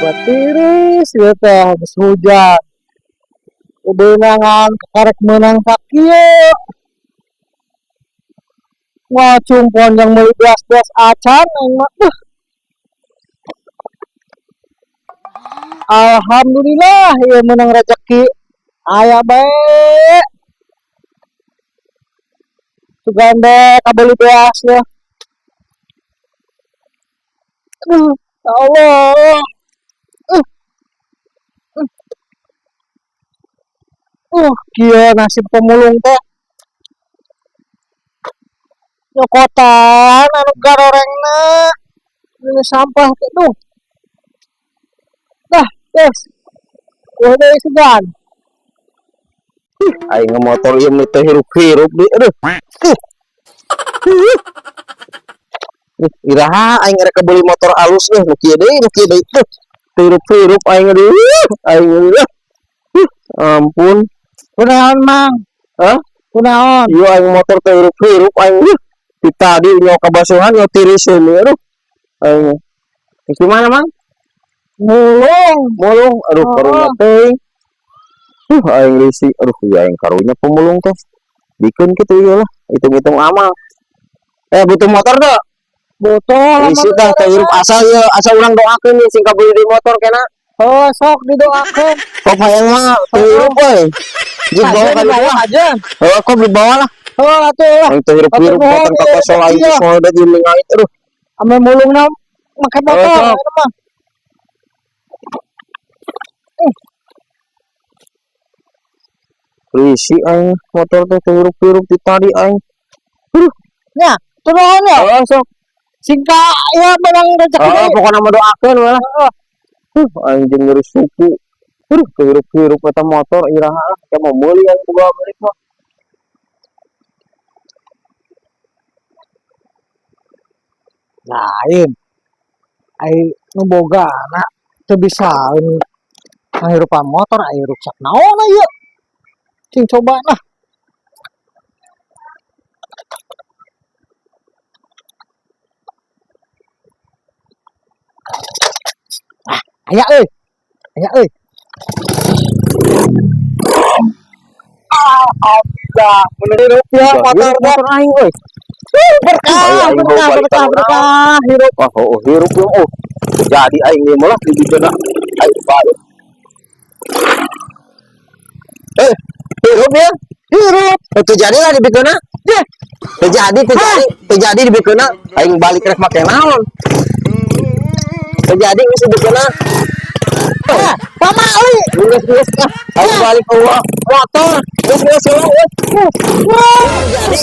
Coba tiris ieu teh geus hujan. Beunangan karek meunang sakieu. Ngacung panjang meuli beas-beas acan aing mah. Alhamdulillah ieu meunang rezeki. Aya bae. Sugan deh kabeli beas ya. Aduh, ya Allah. Kieu nasib pemulung teh. Nyokotan anu garorengna. Ini sampah teh duh. Dah, guys. Eueuh deui sugan. Aing motor ieu mah teu hirup-hirup di aduh. Ih, iraha aing rek beli motor alus euy, nu kieu deui, nu kieu deui. Tuh, teu hirup-hirup aing deui. Aing deui. Ampun. Kunaon, Mang? Hah? Kunaon? Ieu aing motor teu hirup-hirup aing. Di tadi nyawa kabasuhan nyawa tiris ini aduh. Aing. Gimana, Mang? Mulung. Mulung, aduh Oh. karunya teuing. Aing risih. Aduh, ya aing karunya pemulung teh. Bikeun kitu ieu lah, hitung-hitung amal. Eh, butuh motor teu? Butuh. Isi tah teu hirup asal ieu, asal urang doakeun ieu sing kabeli di motor kena. Oh, sok didoakeun. Kok hayang mah teu hirup euy. Jeung bawa ka dibawa dieu. Aja. Heuh, kok dibawa lah. Oh, atuh lah. Aing teu hirup-hirup Atuh nuhun, boten ka kosol aing iya. teh soalnya jeung ngait aduh. Ame mulungna make motor Oh, sok. Eta mah. Risih aing motor teh teu hirup-hirup di tadi aing. Nya, tuh nuhun ya. Oh, sok. Singka ya menang rezeki Oh, deui. Pokokna mah doakeun we lah. Aing jeung nyeri suku. Aduh, teu hirup-hirup eta motor iraha lah. Kayak mau meuli aing boga balik mah. Lain. Ai nu bogana teu bisa ngahirupan motor ai ruksak naon ieu. Cing coba lah. Ah, aya euy. Aya euy. Alhamdulillah, bener hirup ya motor Hirup teh. Motor aing euy. Berkah, Ayo, aing berkah, bawa balik berkah, ka berkah, hirup. Wah, oh, hirup ya, oh. Jadi aing ieu mah lah dibikeun aing balik. Eh, hirup ya? Hirup. Teu jadi lah dibikeunna. Ye. Teu jadi, teu jadi, teu jadi dibikeunna. Aing balik rek make naon? Teu jadi geus dibikeunna. Ah, pamali. Geus geus ah, aing balik ke motor. Geus geus geus. Wah. Jadi.